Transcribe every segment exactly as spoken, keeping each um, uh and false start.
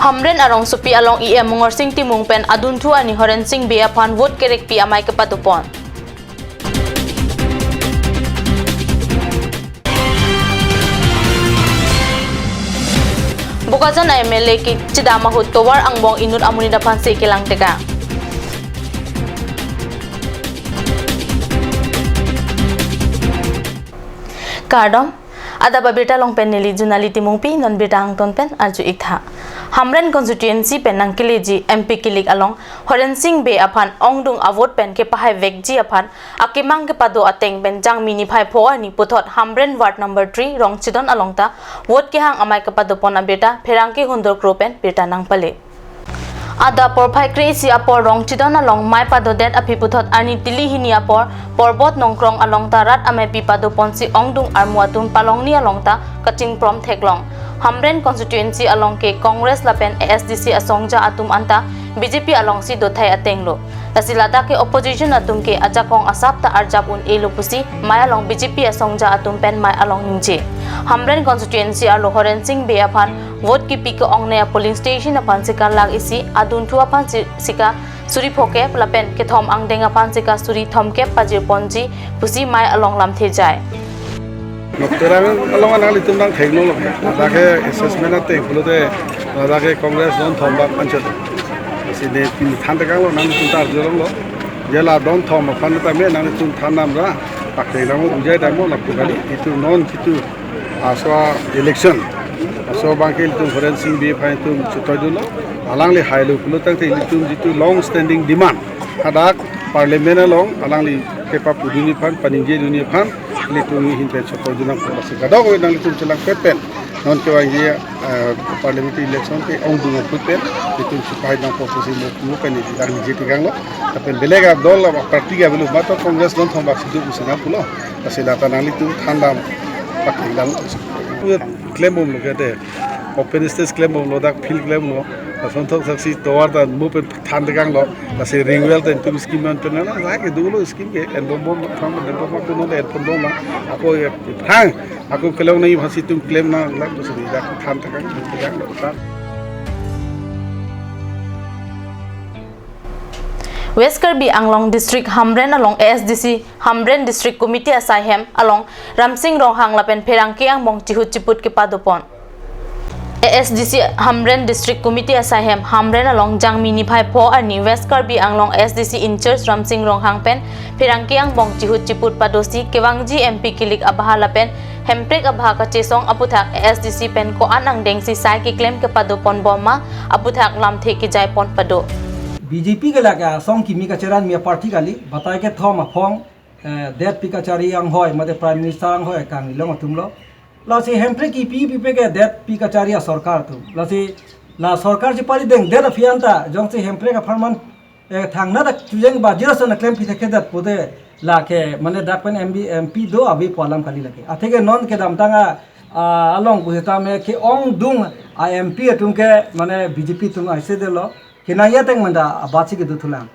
Hamren arongsopi along E M Mungarsing Timung pen adunthu arni Horensing Bey aphan vote kerekpi amei kepadopon. Bokajan M L A kechedam ahut tovar angbong inut amonit aphansi kelang teka. Kardom, adap abirta along pen neli Junali Timungpi, non birta angton pen arju-ik tha. Hamren constituency pen nangkeleji M P kilik along Horensing Bey aphan ongdung avote pen kepahai vekji aphan akemang kepado ateng pen Jangmi niphai pho arni puthot Hamren ward number three Rongchidon along ta vote kehang amei kepadopon abirta pherangke Hundor Kro pen birta nangpale. Adap porphai kre-isi apor Rongchidon along mei padodet aphi puthot arni tili hini apor Porbot Nongkrong along ta rat ameipi padoponsi ongdung armu atum palongni along ta kachingprom theklong. Hamren constituency along ke Congress lapen A S D C asongja atum anta B J P alongsi dothai atenglo. Lasi ladak ke opposition atum ke ajakong asap ta arjap un-elo pusi mei along B J P asongja atum pen mei along ningje. Hamren constituency arlo Horensing Bey aphan vote kipi ke-ongnei a-polling station aphan sika lakh isi, adunthu aphan si-, sika suri phokep lapen kethom angdeng aphan sika suri thomkep pajirponji pusi mei along lamthe jai. Nokterang along anang litum nang thengno lo. Ladak ke assessment ateng pulote ladak ke Congress don thom bak anchot. Sini pini than tekang lo nang litum ta arjulong lo. Je la don thom aphan ta me nang litum than nam ra. Pak theng damo ujai damo lapu kali. Itum non itum aso election. Aso abang ke itum Horensing Bey aphan itum chutoi dunlo. Alangli hailo pulo tangte itum jitu long standing demand. Hadak parliament along alangli kepapudunji aphan, paningjejunji aphan, ilitum ahin pen chutoi dun nangkok lasi kadokave nanglitum chelangpet pen. Non kevangji, eh, parliamentary election ke ongdung aput pen, itum chepai nangkok pusi mo, mo pen itum ningje tekang lo. Lapen belek adol la party ke belum mato Congress don thom bak si do pusi nangpulo. Lasi lata nanglitum than dam pak theng dam. Klembom lo ke te. Open stage klembom lo, dak field klem lo. Lason thok saksi tovar ta mo pen than tekang lo. Lasi ring well ta itum scheme non pen la, la ke dolo scheme ke, en bom bom, thang bom bom, kuno en pon bom la. Ako ye, hang, ako kelong nai bhasi itum klem nang, la, to sini dak than tekang, than tekang lo, than. West Karbi Anglong District Hamren along A S D C Hamren District Committee asaihem along Ramsing Ronghang lapen pherangke angbong chihut chiput kepadopon. A S D C Hamren District Committee asaihem Hamren along Jangmi niphai pho arni West Karbi Anglong A S D C in-charge Ramsing Ronghang pen pherangke angbong chihut chiput padosi kevangji M P kilik abaha lapen hemprek abaha kachesong aputhak A S D C pen ko-an angdengsi sai keklem kepadopon bomma aputhak lamthe kejaipon pado. B J P ke lake asong kimi kacheran mi aparty kali, batai kethom aphong, eh, detpi kachari anghoi, mate Prime Minister anghoi kanglong atum lo. Lasi hemprek kipi pipe ke detpi kachari asorkar atum. Lasi la sorkar chepari dengdet aphi anta, jongsi hemprek apharman, eh, thangnatta chujeng ba jira son klem pithe kedet pute lake, mane dak pen M B, M P do abi pu alam kali lake. Atheke non kedamtang a, a, along pusitame ke-ongdung a M P atum ke mane B J P atum aise delo. Kenangji ateng manda abatsi kedo thulang.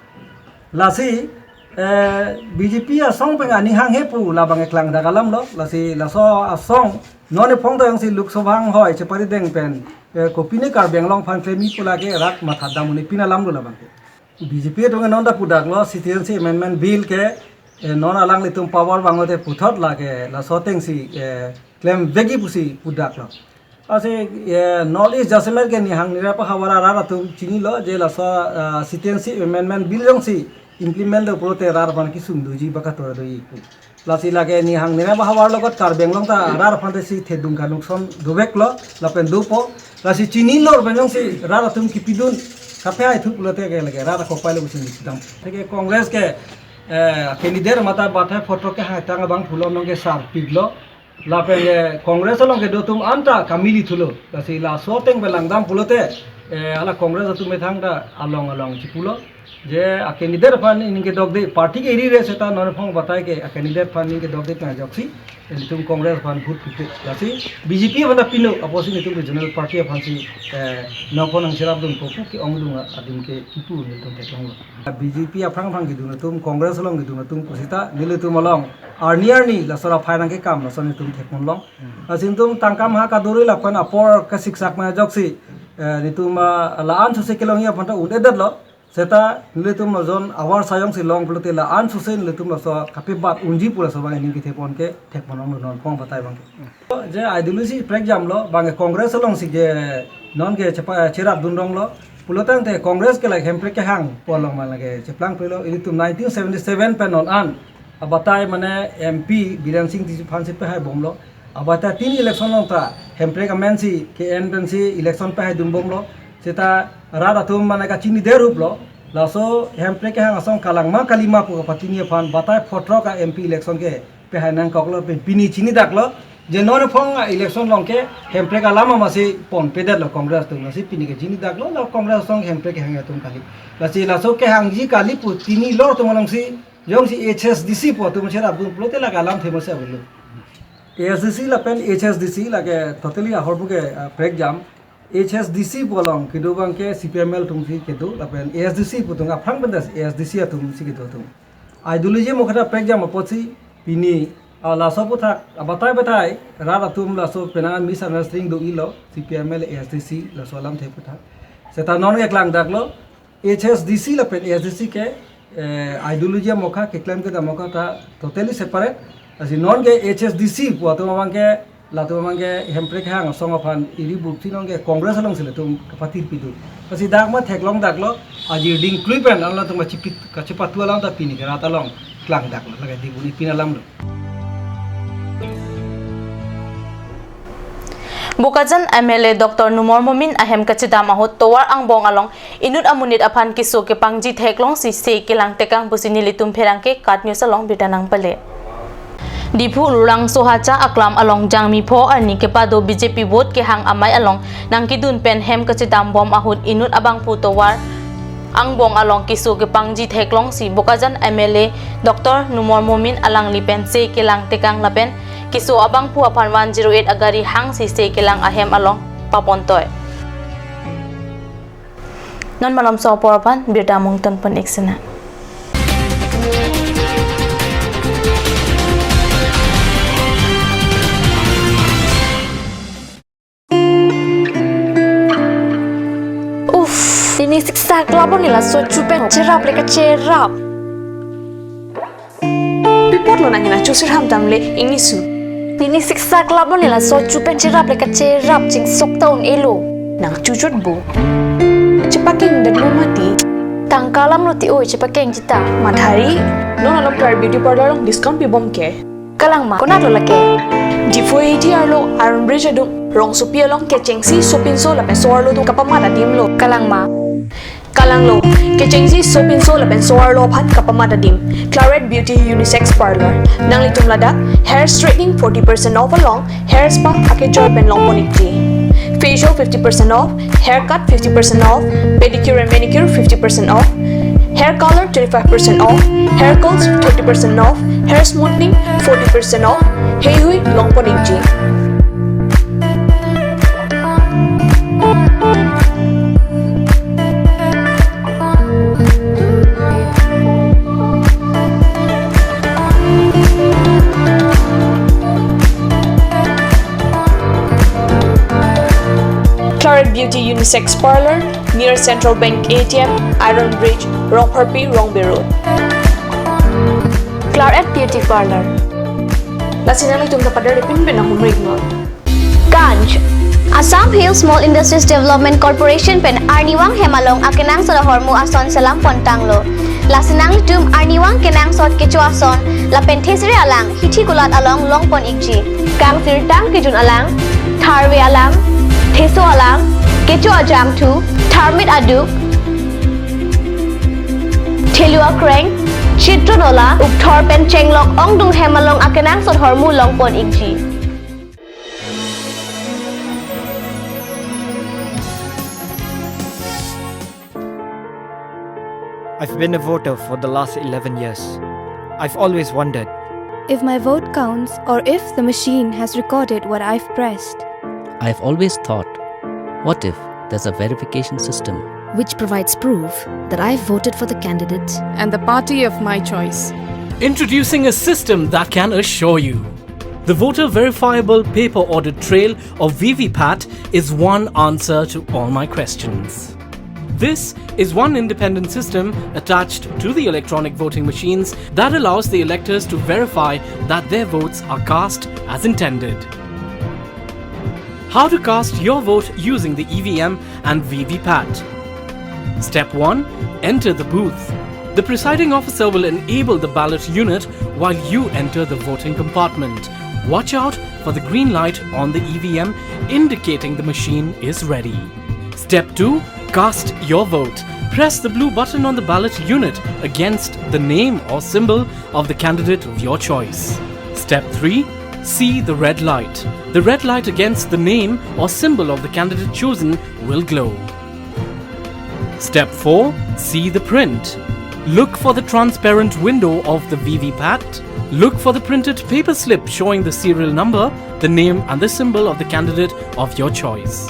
Lasi, eh, B J P asong pen aning hanghe pu labang eklang dak alam lo. Lasi laso asong non ephong ta jongsi Lok Sabha anghoi chepari deng pen, eh, kopine Karbi Anglong aphan klem-i pu lake rat matha dam un-e pin alam lo labang ke. B J P atum non ta pudak lo, Citizenship Amendment Bill ke, eh, non alanglitum power vanglote puthot lake laso atengsi, eh, klem vekji pusi pudak lo. Lasi, eh, North East jasemet ke nihang nira pahavar arat atum chinilo je laso, ah, Citizenship Amendment Bill jongsi implement lo pulote rat aphan kesung doji ba katora doji pu. Lasi lake nihang nira pahavar logot Karbi Anglong ta rat aphan tesi thedung kanukson dovek lo, lapen dopo. Lasi chinilo pen jongsi rat atum kipidun kape ai thu pulote ke lake rat akok pai lo pusi ningdam. Atheke Congress ke, eh, candidate mate batai photo kehang tang abang pulo nong ke sarpik lo. Lapen ke Congress along kedo atum anta kamili thulo. Lasi laso ateng pen langdam pulote, eh, hala Congress atum methang ta along along chipulo. Je a candidate aphan ining kedokde, party ke iri re seta non ephong batai ke a candidate aphan ining kedokde pen ajoksi, ilitum Congress aphan vote pite. Lasi B J P aphan ta pino, apotsi nelitum regional party aphansi, eh, nongpon nangcherap dun popu ke-ongdung adim ke kipu nelitum theklonglo. B J P aphrang aphrang kedun atum, Congress along kedun atum pusita nelitum along arni arni laso ra phai nangkekam laso nelitum thekponlong. Lasi nelitum tangka maha kaduri lapen apor kasiksak pen ajoksi Eh, nelitum, ah, la-an sose kelongji aphan ta un-edetlo. Seta nelitum lason avar sayong si long pulote la-an sose nelitum laso kapebat unji pu laso abang ning kethe pon ke thekponlonglo non phong batai abang ke. Je ideology prekjamlo abang ke Congress alongsi ke non ke chepa-, cherapdun ronglo. Pulotangte Congress ke like Hemprek kehang pu along ma lake cheplang pelo. Ilitum nineteen seventy-seven pen non an abatai mane M P Biren Singh Tiji aphansi pehaibomlo. Abatai pini election along ta Hemprek amensi ke-en pensi election pehaidunbomlo. Seta rat atum mane kachini deruplo. Laso Hemprek kehang asong kalang ma kali ma pu kapachini aphan batai photrok a M P election ke pehai nangkoklo, pe pini chinidaklo. Je non phong a election along ke Hemprek alam amatsi ponpedetlo Congress atum, lasi pini ke chinidaklo, la Congress asong Hemprek kehang atum kali. Lasi laso kehangji kali pu pini lor atum alongsi jongsi H S D C pu atum cherapdun pulote la alamthe masi avelo. A S D C lapen H S D C lake totally ahormu ke, ah, prekjam. H S D C pu along kedo abang ke C P I M L atumsi kedo, lapen A S D C pu atum aphrang pentas A S D C atumsi kedo atum. Ideology mokha ta prekjam apotsi pini, ah, laso aputhak abatai batai rat atum laso penang misunderstanding do-ilo C P I M L A S D C laso alamthe aputhak. Seta non ke klangdaklo H S D C lapen A S D C ke, eh, ideology mokha keklem kedam mokha ta totally separate. Lasi non ke H S D C pu atum abang ke latum abang ke Hemprek kehang asong aphan iri bukti non ke Congress alongsi latum kapatir pidu. Lasi dak ma theklongdaklo, ajir ding klui pen alangtum kachipit, kachipatu alam ta pini ke rat along klangdaklo, lake dibuni pin alamlo. Bokajan M L A Doctor Numal Momin ahem kachedam ahut tovar angbong along inut amonit aphan keso kepangji theklongsi se kelang tekang pusi nelitum pherangke KAT News along birta nangpale. Diphu Lurang Sohacha aklam along Jangmi pho arni kepado B J P vote kehang amei along nangkedun pen hem kachedambom ahut inut abangphu tovar angbong along keso kepangji theklongsi Bokajan M L A Doctor Numal Momin alangli pen se kelang tekang lapen keso abangphu aphan one zero eight agari hangsi se kelang ahem along papontoi. Non malomso apor aphan birta mungton pon-ik sena. Uff, pini siksak labon neli laso chu pen cherap le kacherap. Pi apotlo nangji na chu sirham damle ingni su. Pini siksak labon neli laso chu pen cherap le kacherap, chingsok ta un-elo. Nang chuchot bo. Chepakengdetlo mati. Tangka alamlo ti oi chepakengji ta. Mathari. Non along Claret Beauty Parlour along discount pibom ke. Kalang ma, konatlo lake? Diphu A T R lo, Iron Bridge adung, rongsopi along kechengsi sopinso lapen so-arlo atum kapamat adim lo. Kalang ma? Kalang lo, kechengsi sopinso lapen so-arlo aphan kapamat adim. Claret Beauty Unisex Parlour. Nanglitum ladak, hair straightening forty percent off along, hair spa akejoi pen longpon-ikji. Facial fifty percent off, haircut fifty percent off, pedicure and manicure fifty percent off, hair color twenty-five percent off, hair curls thirty percent off, hair smoothing forty percent off, heihui longpon-ikji. Claret Beauty Unisex Parlour, near Central Bank A T M, Iron Bridge, Rongpharpi, Rongbe Road. Claret Beauty Parlour. Lasi nanglitum ta pader pinpin ahumrik non. Ganj. Assam Hill Small Industries Development Corporation pen arnivang hem along akenangsot ahormu ason selam pontanglo. Lasi nanglitum arnivang kenangsot kecho ason lapen thesere alang hithi kulat along longpon-ikji. Kangsirtang kejun alang, tharve alang, theso alang, kecho ajangthu, tharmit aduk, thelu akreng, chitron ola, ukthor pen chenglok ongdung hem along akenangsot ahormu longpon-ikji. I've been a voter for the last eleven years. I've always wondered if my vote counts or if the machine has recorded what I've pressed. I've always thought, what if there's a verification system which provides proof that I've voted for the candidate and the party of my choice? Introducing a system that can assure you The voter verifiable paper audit trail, or V V PAT, is one answer to all my questions. This is one independent system attached to the electronic voting machines that allows the electors to verify that their votes are cast as intended. How to cast your vote using the E V M and V V PAT. Step one. Enter the booth. The presiding officer will enable the ballot unit while you enter the voting compartment. Watch out for the green light on the E V M indicating the machine is ready. Step two. Cast your vote. Press the blue button on the ballot unit against the name or symbol of the candidate of your choice. Step three. See the red light. The red light against the name or symbol of the candidate chosen will glow. Step four. See the print. Look for the transparent window of the V V PAT. Look for the printed paper slip showing the serial number, the name and the symbol of the candidate of your choice.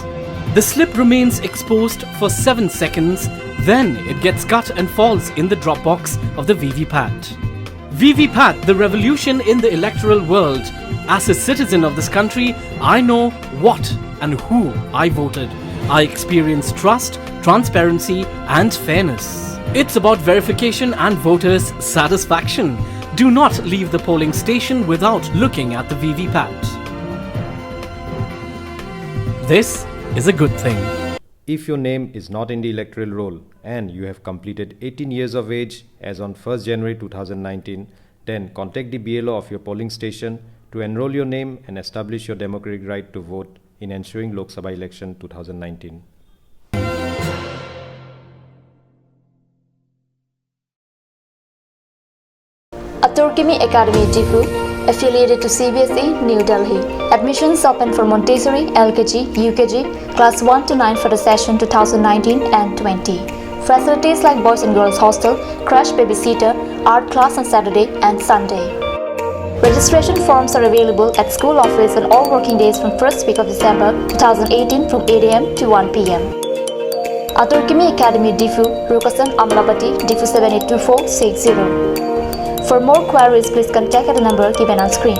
The slip remains exposed for seven seconds, then it gets cut and falls in the drop box of the V V PAT. V V PAT, the revolution in the electoral world. As a citizen of this country, I know what and who I voted. I experience trust, transparency, and fairness. It's about verification and voters' satisfaction. Do not leave the polling station without looking at the V V PAT. This is a good thing. If your name is not in the electoral roll and you have completed eighteen years of age as on first January two thousand nineteen, then contact the B L O of your polling station to enroll your name and establish your democratic right to vote in ensuing Lok Sabha election two thousand nineteen. Atur Kimi Academy Diphu, affiliated to C B S E, New Delhi. Admissions open for Montessori, L K G, U K G, class one to nine for the session two thousand nineteen and twenty. Facilities like boys and girls hostel, crash babysitter, art class on Saturday and Sunday. Registration forms are available at school office on all working days from first week of December two thousand eighteen from eight A M to one P M. Atur Kimi Academy Diphu, Rukasan Amlapati, Diphu seven eight two four six zero. For more queries, please contact at the number given on screen.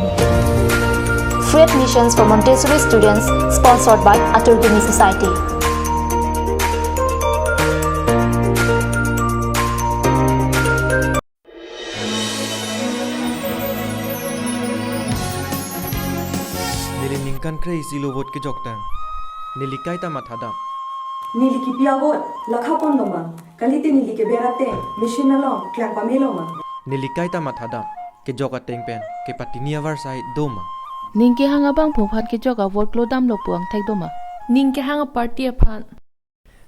Free admissions for Montessori students, sponsored by Atur Kimi Society. Neli ningkan kre-isi lo vote kejok tang. Neli kaita mathadam. Neli kipi a-vote lakha pon lo ma? Kalite neli keber ateng machine along klang pame lo ma? Neli kaita mathadam. Kejok ateng pen kepatini avarsai do ma? Ning kehang abangphu aphan kejok a-vote klodamlo pu angthek do ma? Ning kehang a-party aphan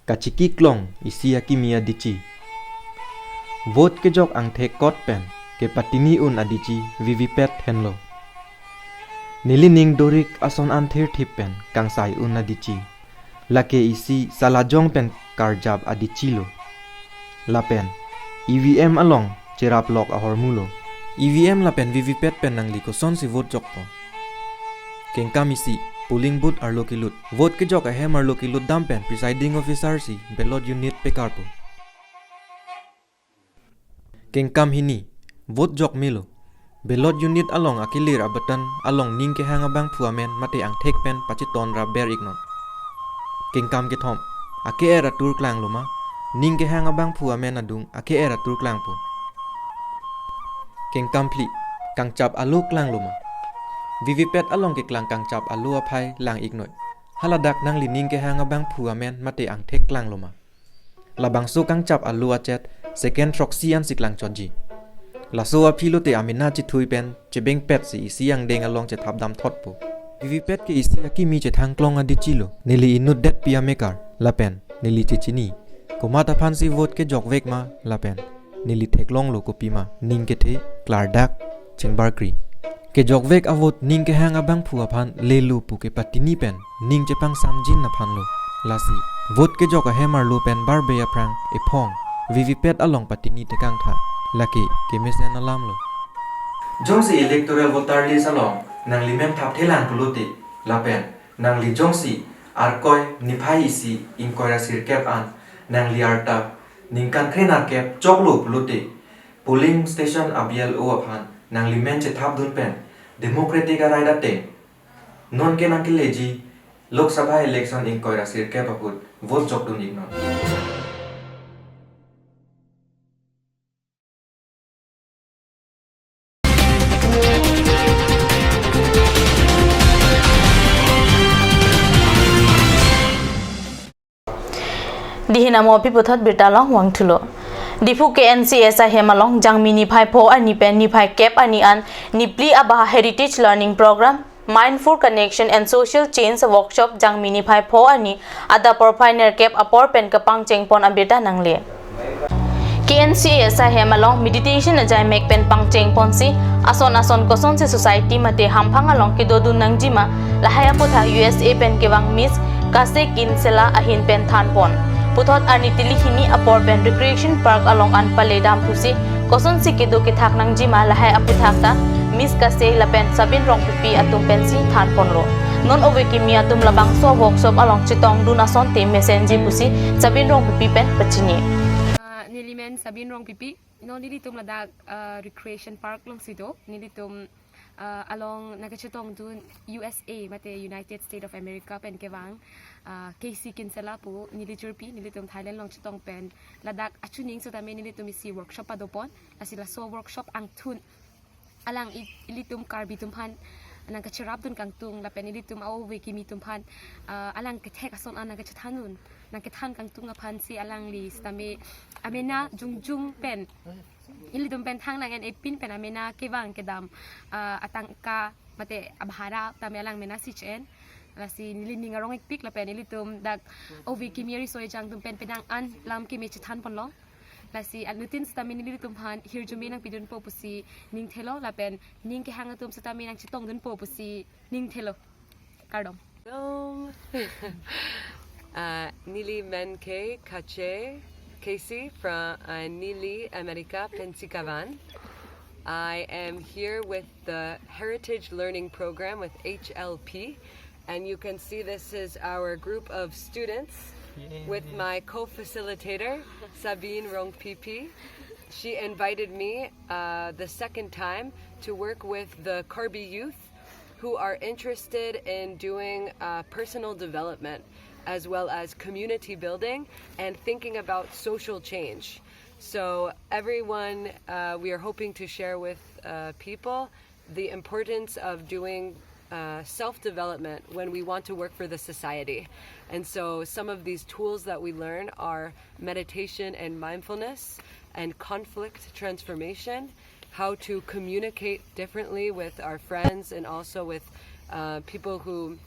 kachiki klong isi akimi adichi. Vote kejok angthek kot pen kepatini un adichi V V PAT henlo. Neli ning dorik ason an thirthip pen kangsai un adichi. Lake isi salajong pen karjap adichi lo. Lapen E V M along cherap lok ahormu lo. E V M lapen V V PAT pen nangli kosonsi vote jokpo? Kengkam isi, polling booth arlo kelut. Vote kejok ahem arlo kelut dam pen presiding officer si ballot unit pekarpo. Kengkam hini, vote jok melo. Ballot unit along akelir a-button along ning kehang abangphu amen mate angthek pen pachiton rap ber iknon. Kengkam kethom, ake-er atur klanglo ma? Ning kehang abangphu amen adung ake-er atur klangpo. Kengkam phli, kangchap alo klanglo ma? V V PAT along keklang kangchap alo aphai lang iknoi. Haladak nangli ning kehang abangphu amen mate angthek klanglo ma? Labangso kangchap alo achet second throksi ansi klangchotji. Laso aphi lote amena chethui pen chebengpet si isi angdeng along chethap damthotpo. V V PAT ke isi akimi chethang klong adichi lo. Neli inut detpi amekar lapen neli chechini. Komat aphansi vote kejokvek ma lapen neli theklonglo kopima ning kethe klardak chingbarkri. Kejokvek a-vote ning kehang abangphu aphan lelo pu kepatini pen ning chepangsamjin aphanlo. Lasi vote kejok ahem arlo pen barbe aphrang ephong V V PAT along patini tekangtha. Lake kemesen alamlo. Jongsi electoral voter list along nanglimen thapthelang pulote lapen nangli jongsi Arkoi niphai isi ingkoi ra sirkep an nangli arta ningkan kre nerkep choklo pulote polling station a-B L O aphan nanglimen chethapdun pen Democratic arai ateng non ke nangkeleji Lok Sabha election ingkoi ra sirkep ahut vote jokdun iknon. Dihin amo aphi puthot birta along vangthulo. Diphu K N C S ahem along Jangmi niphai pho arni pen niphai kep arni an Nipli Abaha Heritage Learning Program, Mindful Connection and Social Change Workshop Jangmi niphai pho arni adap porphai nerkep apor pen kepangchengpon abirta nangle. K N C S ahem along meditation ajai mek pen pangchengponsi ason ason kosonsi society mate hamphang along kedodun nangjima lahai aputhak U S A pen kevang Miss Kase Kinsella ahin pen thanpon. Puthot arni tili hini apor pen Recreation Park along an paledam pusi kosonsi kedo kethak nangjima lahai aputhak ta Miss Kase lapen Sabin Rongpipi atum pensi thanponlo. Non ove kimi atum labangso workshop along chetongdun asonte mesenji pusi Sabin Rongpipi pen pachini. Ah, neli men Sabin Rongpipi. Non nelitum ladak, ah, Recreation Park alongsi do. Nelitum, ah, along nangkachetongdun U S A mate United States of America pen kevang, ah, Kase Kinsella pu neli jirpi, nelitum Thailand along chetong pen ladak achuning setame nelitum isi workshop padopon. Lasi laso workshop angthun alang i-, ilitum Karbi atum aphan nangkacherapdun kangtung lapen ilitum a-ove kimi atum aphan, ah, alang kethek ason an nangkachethandun, nangkethan kangtung aphansi alangli setame amena jongjong pen ilitum pen thang nang-en-e pin pen amena kevang kedam, ah, atangka mate abhara tame alang menasi che-en. Lasi neli ning arong-ikpik lapen ilitum dak ove kimi ariso ejang atum pen penang an lam kimi chethanponlong. Lasi anuttin setame nelitum aphan hirjume nangpidunpo pusi ning thelo lapen ning kehang atum setame nangchetongdunpo pusi ning thelo. Kardom. Hello. Uh, neli men ke Kase Kase from, uh, neli America pensi kevang. I am here with the Heritage Learning Program with H L P. And you can see this is our group of students with my co-facilitator, Sabin Rongpipi. She invited me, uh, the second time to work with the Karbi youth who are interested in doing, uh, personal development as well as community building and thinking about social change. So everyone, uh, we are hoping to share with, uh, people the importance of doing, uh, self-development when we want to work for the society. And so some of these tools that we learn are meditation and mindfulness and conflict transformation, how to communicate differently with our friends and also with, uh, people who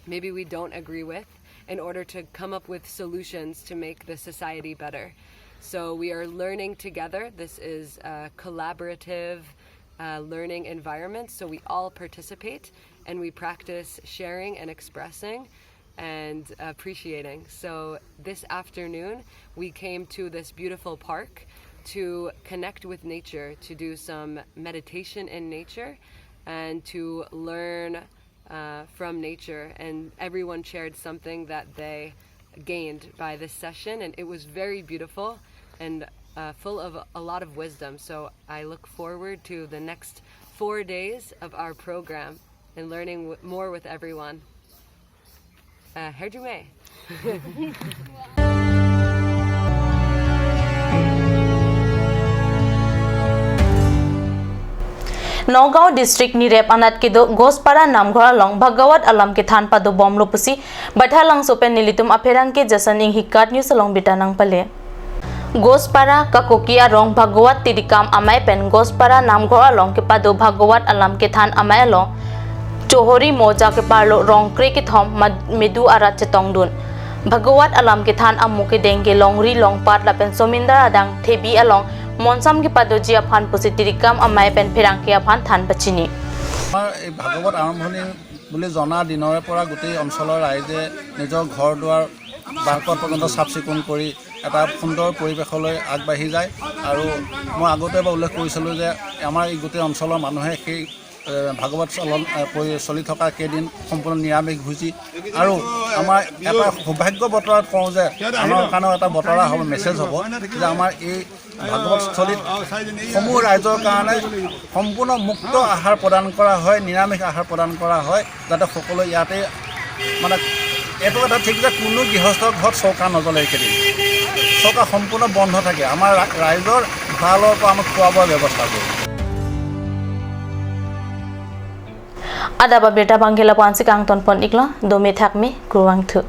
maybe we don't agree with in order to come up with solutions to make the society better. So we are learning together. This is a collaborative, uh, learning environment, so we all participate and we practice sharing and expressing and appreciating. So this afternoon, we came to this beautiful park to connect with nature, to do some meditation in nature, and to learn, uh, from nature. And everyone shared something that they gained by this session, and it was very beautiful and, uh, full of a lot of wisdom. So I look forward to the next four days of our program and learning w-, more with everyone. Uh, hirjume. Nagaon district Nirep anat kedo Gospara Namghor along Bhagawat alam kethan padobomlo pusi Baithalangso pen nelitum apherangke Jason Enghee KAT News along birta nangpale. Gospara Kakoki arong Bhagawat Tirikam Amei pen Gospara Namghor along kepado Bhagawat alam kethan amei along Chohori Moja keparlo rong kre kethom mad-, medu arat chetongdun. Bhagawat alam kethan amo kedeng ke longri longpat lapen somindar adang thebi along monsam kepadoji aphan pusi Tirikam Amei pen pherangke aphan than pachini. আমাৰ এই ভাগৱত আৰম্ভণি বুলি জনা দিনৰে পৰা গোটেই অঞ্চলৰ ৰাইজে নিজৰ ঘৰ দুৱাৰ বাকত পৰ্যন্ত চাফ চিকুণ কৰি এটা সুন্দৰ পৰিৱেশলৈ আগবাঢ়ি যায়। আৰু মই আগতে এবাৰ উল্লেখ কৰিছিলোঁ যে আমাৰ এই গোটেই অঞ্চলৰ মানুহে সেই, এ, ভাগৱত চলন, এ, কৰি চলি থকা কেইদিন সম্পূৰ্ণ নিৰামিষ ভোজী। আৰু আমাৰ এটা সৌভাগ্য বতৰাত কওঁ যে আমাৰ কাৰণেও এটা বতৰা হ'ব, মেছেজ হ'ব যে আমাৰ এই ভাগৱতস্থলীত সমূহ ৰাইজৰ কাৰণে সম্পূৰ্ণ মুক্ত আহাৰ প্ৰদান কৰা হয়, নিৰামিষ আহাৰ প্ৰদান কৰা হয়, যাতে সকলোৱে ইয়াতে মানে এইটো কথা ঠিক যে কোনো গৃহস্থৰ ঘৰত চৌকা নজ্বলে এইকেইদিন। চৌকা সম্পূৰ্ণ বন্ধ থাকে। আমাৰ ৰা-, ৰাইজৰ ভঁৰালৰ পৰা আমাক খোৱা বোৱাৰ ব্যৱস্থা কৰোঁ। Adap abirta abangke lapu-ansi kangtonpon iklo, dome thakme, kurvangthu.